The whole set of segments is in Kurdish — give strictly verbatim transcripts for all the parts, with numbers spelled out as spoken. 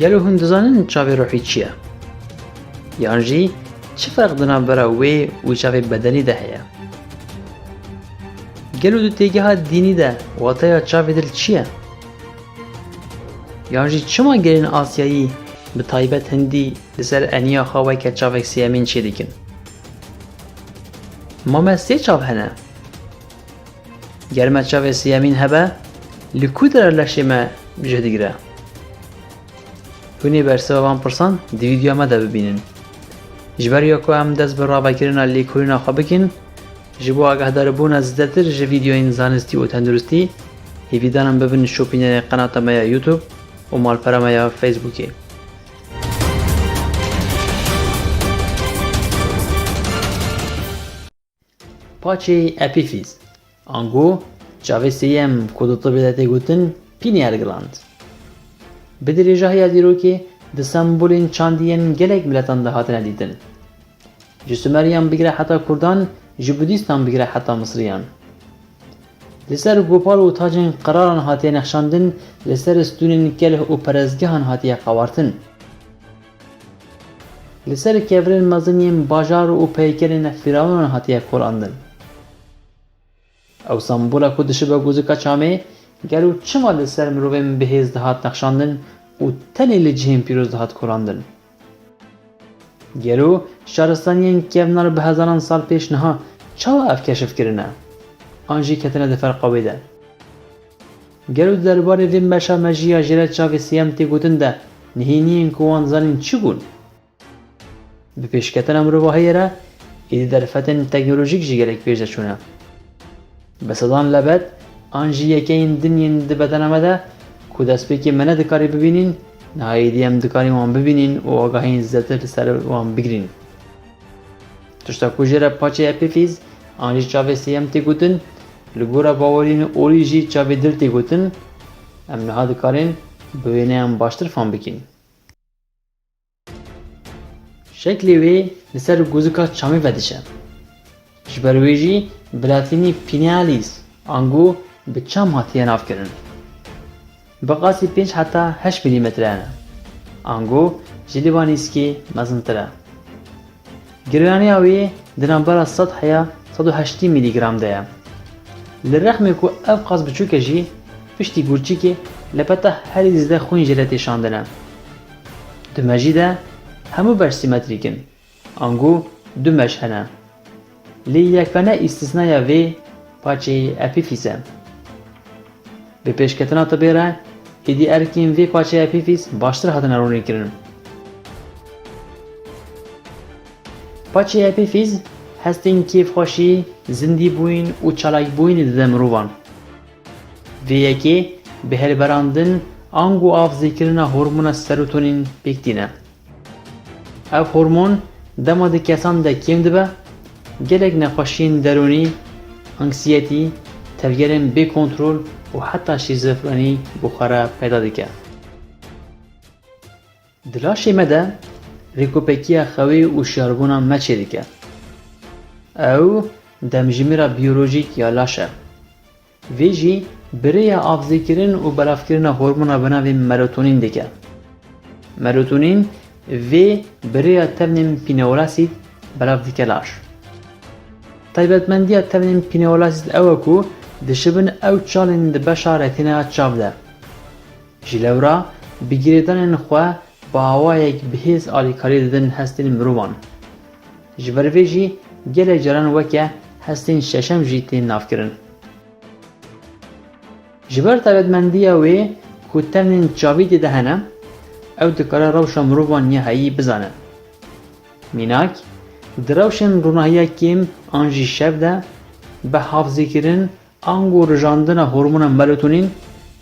Gelo hûn dizanin çavê ruhî çi ye? Yan jî çi ferq di navbera wê û çavê bedenî de heye? Gelo di têgeha dînî de wateya çavê dil çi ye? Yan jî çima gelên Asyayî, bi taybet Hindî, li ser eniya xwe weke çavek sêyemîn çêdikin? Ma me sê çav hene. Ger me çavê sêyemîn hebe, li ku dera leşê me cih digire? Hûn ê bersiva van pirsan di vîdeoya me de bibînin. Ji ber ya ku em dest bi ravekirina lêkolîna xwe bikin, ji bo agahdaribûna zêdetir ji vîdeoyên zanistî û tenduristî, hêvîdarim bibin şopînerên qenata me ya YouTube û malpera me ya Facebookê. Paçê epîfîz, ango çavê sêyem ku di tibê de tê gotin pineal gland. Bi dirêjahiya dîrokê di sembolên çandî yên gelek miletan de hatine dîtin. Ji Sumeriyan bigire heta Kurdan, ji Budîstan bigire heta Misriyan. Li ser gopar û tacên qiraran hatiye nexşandin, li ser stûnên kelh û perestgehan hatiye qawartin. Li ser kevirên mezin yên bajar û peykerên fîrawnan hatiye kolandin. Ew sembola ku dişibe gozika çamê, gelo çima li ser mirovên bihêz dihat nexşandin û tenê li cihên pîroz dihat kolandin? Gelo şaristaniyên kevnar bi hezaran sal pêş niha çawa ev keşif kirine? An jî ketine di ferqa wê de? Gelo di derbarê vê meşa mejî ya jêre çavê sêyem tê gotin de nihêniyên ku wan zanîn çi bûn? Bi pêşketina mirovahiyê re êdî derfetên teknolojîk jî gelek pêş de çûne. Bi sedan lebet an jî yekeyên din yên di bedena me de ku destpêkê me nedikarî bibînîn, niha êdî em dikarîn wan bibînîn û agahiyên zêdetir li ser wan bigirîn. Tişta ku jê re paçê epîfîz an jî çavê sêyem tê gotin, li gora baweriyên olî jî çavê dil tê gotin, em niha dikarên bi wêneyan baştir fam bikîn. Şeklê wê li ser gozika çamê vedişe. Ji ber wê jî bi latînî pinealis, ango bi çam hatiye navkirin. Bi qasî pênc heta heşt milîmetre ne. Ango ji libanîskê mezintir e. Giraniya wê di navbera sed heya sed û heştî milîgram de ye. Li rexmê ku ev qas biçûk e jî, piştî gurçikê lepeta herî zêde xwîn jê re tê şandine. Di mejî de hemû beş sîmetrîk in. Ango du mej hene. Lê yekane îstîsnaya vê paçeyê epîfîz e. Bi pêşketina tibê re, êdî erkên vê paçeyê epîfîz baştir hatine ronîkirin. Paçeyê epîfîz hestên kêfxweşî, zindîbûyîn û çalakbûyînê dide mirovan. Vê yekê bi hilberandin ango avzêkirina hormona serotonîn pêk tîne. Ev hormon dema di kesan de kêm dibe, gelek nexweşiyên derûnî, anksiyetî, tevgerên bêkontrol û heta şîzofrenî bi xwe re peyda dike. Di laşê me de rêkopekiya xewê û şiyarbûna me çêdike. Ew demjimêra biyolojîk ya laş e. Vê jî bi rêya avzêkirin û belavkirina hormona bi navê merotonîn dike. Merotonîn vê bi rêya tevnên pîneolasîd belav dike laş. Taybetmendiya tevnên pîneolasîd ew e ku dişibin ew çalên di beşa retînaya çav de. Ji lewra bi girêdanên xwe bi awayek bihêz alîkarî didin hestên mirovan. Ji ber vê jî gelek caran weke hestên şeşem jî tên navkirin. Ji ber taybetmendiya wê ku tevnên çavî tê de hene, ew dikare rewşa mirovan ya heyî bizane. Mînak, di rewşên ronahiya kêm an jî şev de bi havzêkirin ango rijandina hormona melotonîn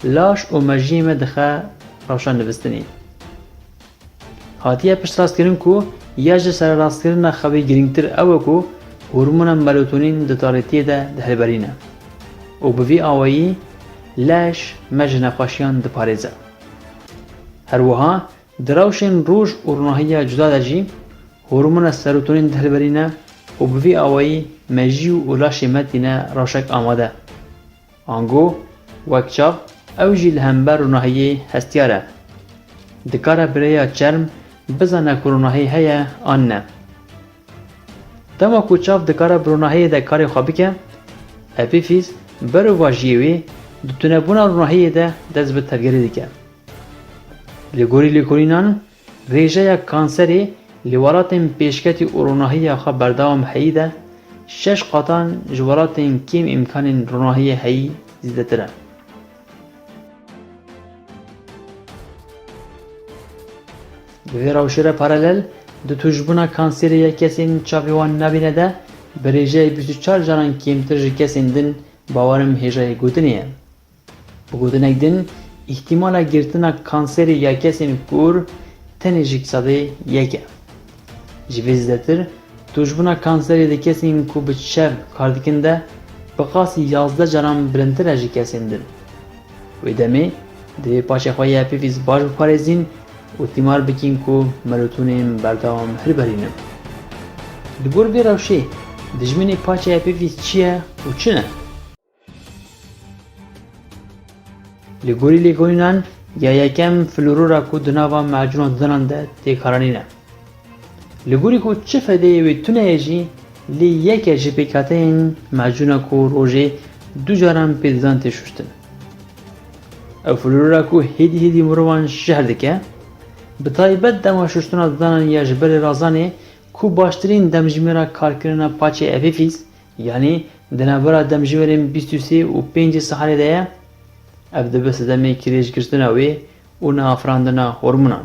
laş û mejiyê me dixe rewşa nivîstinê. Hatiye piştrastkirin ku ya ji sererastkirina xewê girîngtir ew e ku hormona melotonîn di tarîtiyê de dihilberîne û bi vî awayî leş me ji nexweşiyan diparêze. Her wiha di rewşên roj û ronahiya cuda de jî hormona serotonîn dihilberîne û bi vî awayî mejî û laşê me tîne rewşek amade. Ango, wek çav, ew jî li hember ronahiyê hestiyar e. Dikare bi rêya çerm bizane ku ronahî heye an ne. Dema ku çav dikare bi ronahiyê de karê xwe bike, epîfîz berovajiyê wê di tunebûna ronahiyê de dest bi tevgerê dike. Li gorî lêkolînan, rêjeya kanserê li welatên pêşketî û ronahiya xwe berdewam heyî de şeş qatan ji welatên kêm îmkanên ronahiyê heyî zêdetir e. Bi vê rewşê re paralel, di tûşbûna kanserê ya kesên çavê wan nabîne de bi rêjeyê bîst û çar caran kêmtir ji kesên din bawerim hêjayê gotinê ye. Bi gotinek din, îhtîmala girtina kanserê ya kesên kûr tenê ji sedê yek e. Ji vê zêdetir, tûşbûna kanserê di kesên ku bi çev kar dikin de bi qasî yazdeh caran bilindtir e ji kesên din. Wê demê, divê paşê xwe yê epîfîz baş biparêzîn û tîmar bikin ku melotûnên berdewam hilberînin. Li gor vê rewşê, dijminê paçê epîfîz çi ye û çi ne? Li gorî lêkolînan, ya yekem florûr e ku di nava macûna didanan de tê karanîn e. Li gorî ku çi fedeyê wê tune ye jî, lê yek e ji pêkhateyên macûna ku rojê du caran pê didan tê şuştin. Ew florûr e ku hêdî hêdî mirovan şehr dike, bi taybet dema şuştina didanan ya ji berê razanê ku baştirîn demjimêra karkirina paçê epîfîz, yanî di navbera demjimêrên bîst û sê û pêncê saetê de ye, ev dibe sedemê kirêjgirtina wê û neafirandina hormonan.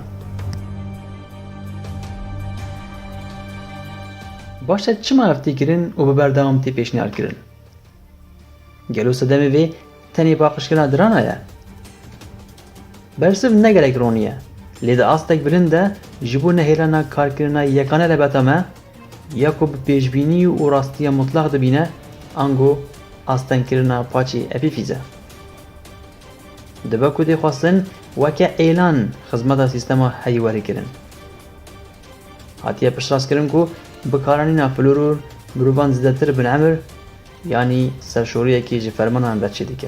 Baş e, çima ev tê kirin û bi berdewam tê pêşniyar kirin? Gelo sedemê vê tenê paqijkirina dirana ye? Bersiv ne gelek ronî ye, lê di astek bilind de ji bo nehêlana karkirina yekane lebeta me, ya ku bi pêşbînî û rastiya mutlaq dibîne, ango astengkirina paçê epîfîz e. Dibe ku tê xwestin weke êlan xizmeta sîstema heyî were kirin. Hatiye piştrast kirin ku bikaranîna florûr mirovan zêdetir binemir, yanî serşoriyekî ji fermanan re çêdike.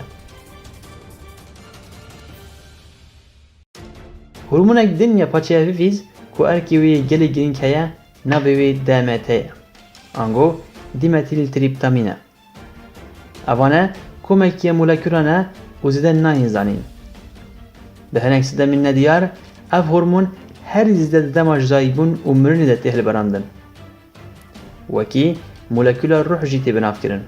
Hormonek din ya paçê epîfîz ku erkê wê yê gelê girîng heye, navê wê D M T ye. Ango, dîmetîltrîptamîn e. Evane komekî ya molekûlan e û zêde nayên zanîn. Bi hinek sedemên nediyar, ev hormon herî zêde di dema ji dayikbûn û mirinê de tê hilberandin. Wekî molekûla ruh jî tê binavkirin.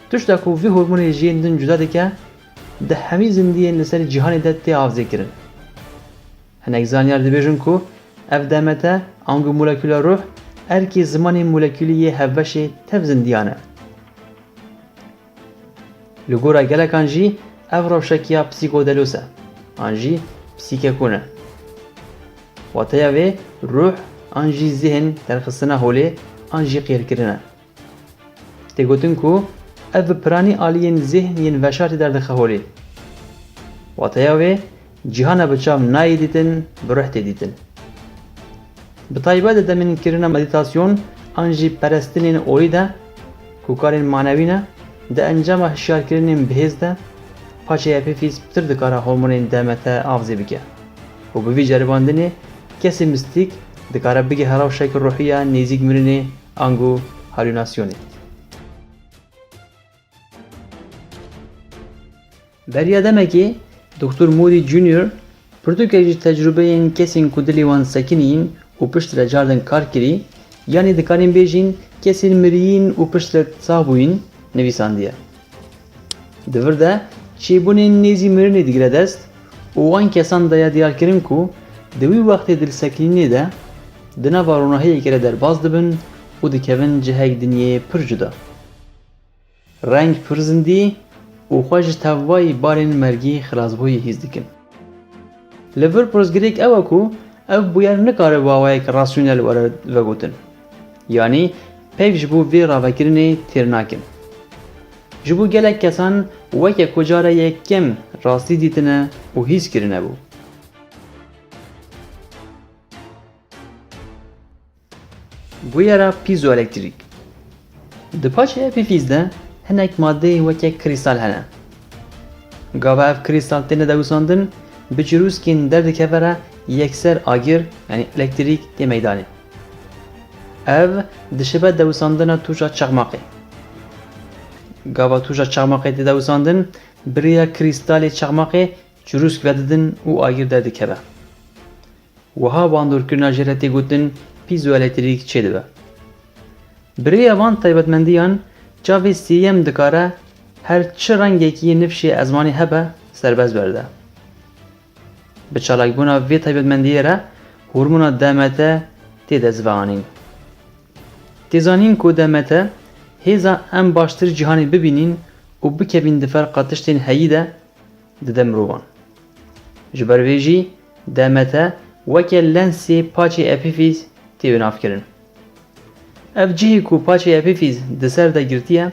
Tişta ku vî hormonê ji yên din cuda dike, di hemî zindiyên li ser cîhanê de tê avzêkirin. Hinek zanyar dibêjin ku ev D M T ango molekûla ruh erkê zimanê molekûlî yê hevbeşê tev zindiyan e. Li gora gelekan jî ev rewşekiya psîkodelos e, an jî psîkekûn e. Wateya vê ruh an jî zihn derxistina holê an jî qîrkirin e. Tê gotin ku ev bi piranî aliyên zihn yên veşartî derdixe holê. Wateya wê, cîhana bi çav nayê dîtin, bi ruh tê dîtin. Bi taybet di demên kirina medîtasyon an jî perestinên olî de ku karên manewî ne, di encama hişyarkirinên bihêz de paçê epîfîz pitir dikare hormonên D M T avzê bike û bi vî ceribandinê kesê mistîk dikare bigehe rewşeke ruhî ya nêzîk mirinê ango halûnasyonê. Beriya demekê Doktor Moody Junior pirtûkek ji tecrûbeyên kesên ku dilê wan sekinîn û piştre cardin kar kirî, yanî dikarîn bêjîn kesên miriyîn û piştre sax bûyîn, nivîsandiye. Di vir de çêbûnên nêzî mirinê digire dest û wan kesan daye diyarkirin ku di wî wextê dilsekinînê de di nava ronahiyekê de derbas dibin û dikevin cihek dinyê pir cuda. Reng pir zindî û xwe ji tevayî barên mergî xilasbûyî hîs dikin. Li vir pirsgirêk ew e ku ev bûyer nikare bi awayek rasyonel were vegotin. Yanî peyv ji bo vê ravekirinê têr nakin. Ji bo gelek kesan weke ku cara yekem rastî dîtine û hîs kirine bû. Bûyera pîzoelektrîk. Di paçê epîfîz de hinek madeyên weke krîstal hene. Gava ev krîstal têne dewisandin, bi çirûskên derdikeve re yekser agir, yanî elektrîk tê meydanê. Ev dişibe dewisandina tûja çaxmaqê. Gava tûja çaxmaqê tê dewisandin, bi rêya krîstalê çaxmaqê çirûsk vedidin û agir derdikeve. Wiha bandorkirina jê re tê gotin pîzoelektrîk çêdibe. Bi rêya van taybetmendiyan çavê sêyem dikare her çi rengekî nifşê ezmanî hebe serbest berde. Bi çalakbûna vê taybetmendiyê re hormona D M T tê destveanîn. Tê zanîn ku D M T hêza em baştir cîhanê bibînîn û bikevîn di ferqa tiştên heyî de dide mirovan. Ji ber vê jî D M T weke lensê paçê epîfîz tê binavkirin. Ev cihê ku paçê epîfîz di ser de girtiye,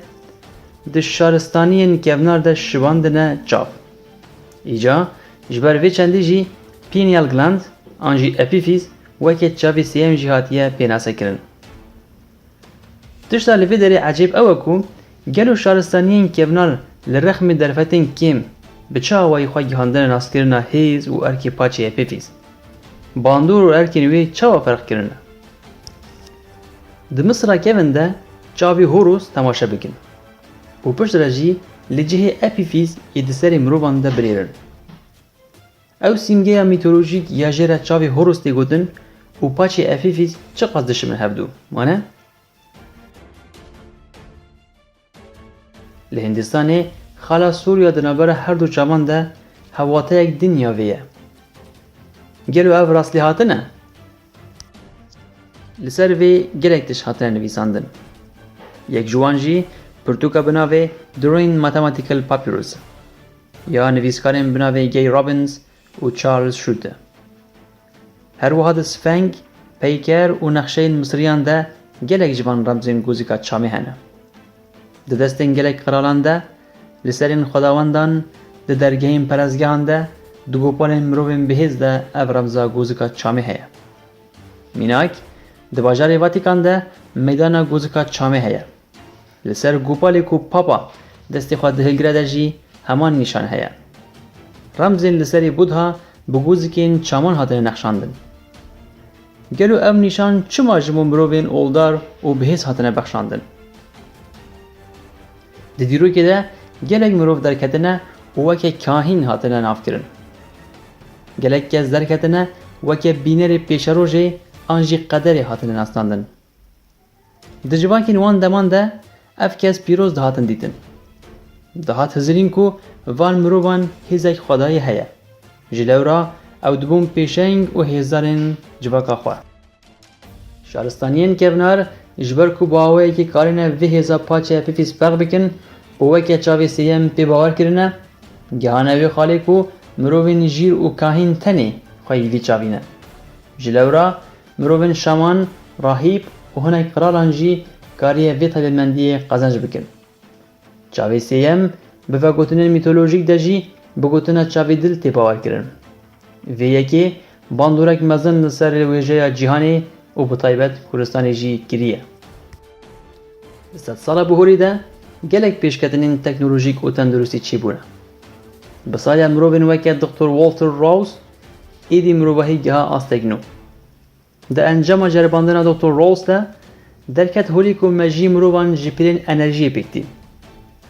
di şaristaniyên kevnar de şibandine çav. Îca ji ber vê çendî jî pineal gland an jî epîfîz weke çavê sêyem jî hatiye pênasekirin. Tişta li vê derê ecêb ew e ku gelo şaristaniyên kevnar li rexmê derfetên kêm bi çi awayî xwe gihandine naskirina hêz û erkê paçê epîfîz? Bandor û erkên wê çawa ferq kirine? Di Misira kevin de çavê Horus temaşe bikin û piştre jî li cihê epîfîz yê di serê mirovan de binêrin. Ew sîmgeya mîtolojîk ya jê re çavê Horus tê gotin û paçê epîfîz çiqas dişibin hevdu, wane? Li Hindistanê, xala Sûriya di navbera her du çavan de hevwateyek din ya vê ye. Gelo ev rastlêhatin e? Li ser vê gelek tişt hatine nivîsandin. Yek ji wan jî pirtûka bi navê Dorian Mathematical Papyrus ya nivîskarên bi navê Gay Robbins û Charles Schulze. Her wiha di sfeng, peyker û nexşeyên Misiriyan de gelek ji van remzên gozika çamê hene. Di destên gelek qiralan de, li serên xwedawendan, di dergehên perestgehan de, di gopalên mirovên bihêz de ev remza gozika çamê heye. Mînak, di bajarê Vatikan de meydana gozika çamê heye. Li ser gopalê ku Papa destê xwe dihilgire de jî heman nîşan heye. Remzên li serê Buddha bi gozikên çaman hatine nexşandin. Gelo ev nîşan çima ji bo mirovên oldar û bihêz hatine bexşandin? Di dîrokê de gelek mirov derketine û weke kahîn hatine navkirin. Gelek kes derketine weke bînerê pêşerojê an jî qederê hatine nasnandin. Di civakên wan deman de ev kes pîroz dihatin dîtin. Dihat hizirîn ku van mirovan hêzek xwedayî heye. Ji lewra ew dibûn pêşeng û hêzdarên civaka xwe. Şaristaniyên kevnar ji ber ku bi awayekî karîne vê hêza paçê epîfîz ferq bikin û weke çavê sêyem pê bawer kirine, gihane wê xalê ku mirovên jîr û kahîn tenê xweyî vî çavî ne. Ji lewra mirovên şaman, rahîb û hinek qiralan jî kariye vê taybetmendiyê qezenc bikin. Çavê sêyem bi vegotinên mîtolojîk de jî bi gotina çavê dil tê bawerkirin. Vê yekê bandorek mezin li ser wêjeya cîhanê û bi taybet Kurdistanê jî kiriye. Di sedsala bihurî de gelek pêşketinên teknolojîk û tenduristî çêbûne. Bi saya mirovên weke Doktor Walter Rouse êdî mirovahî giha astek nû. Di encama ceribandina Doktor Rouse de derket holê ku mejiyê mirovan ji pêlên enerjiyê pêk tî.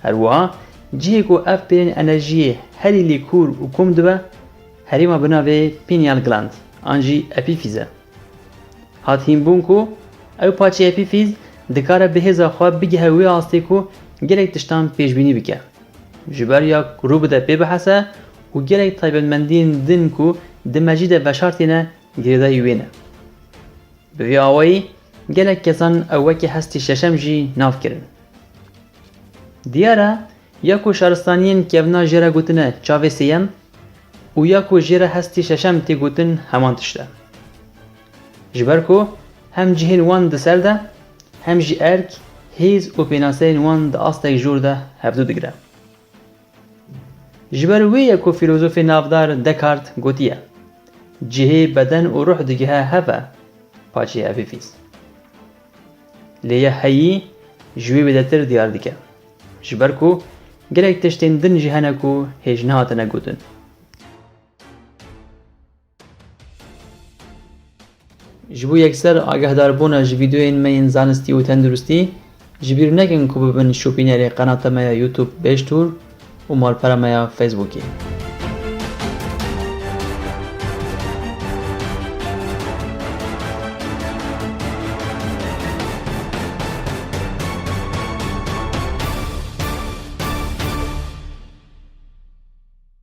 Her wiha cihê ku ev pêlên enerjiyê herî lêkûr û kom dibe, herêma bi navê pineal gland an jî epîfîz e. Hat hînbûn ku ew paçê epîfîz dikare bi hêza xwe bigihe wê astê ku gelek tiştan pêşbînî bike. Ji ber ya rû bide pê bihese û gelek taybetmendiyên din ku di mejî de veşartîne girêdayî wê ne. Bi vî awayî gelek kesan ew weke hestê şeşem jî nav kirin. Diyar e ya ku şaristaniyên kevna jê re gotine çavê sêyem û ya ku jê re hestê şeşem tê gotin heman tişt e. Ji ber ku hem cihên wan di ser de, hem jî erk, hêz û pênaseyên wan di astek jor de hevdu digire. Ji ber wê ye ku fîlozofê navdar Descartes gotiye, cihê beden û ruh digihe hev e, paçê epîfîz. Lê ya heyî ji wê wêdetir diyar dike. Ji ber ku gelek tiştên din jî hene ku hêj nehatine gotin. Ji bo yekser agehdarbûna ji vîdeoyên me yên zanistî û tenduristî, ji bîr nekin ku bibin şopînerê qenata me ya YouTube Bêjtûr û malpera me ya Facebookê.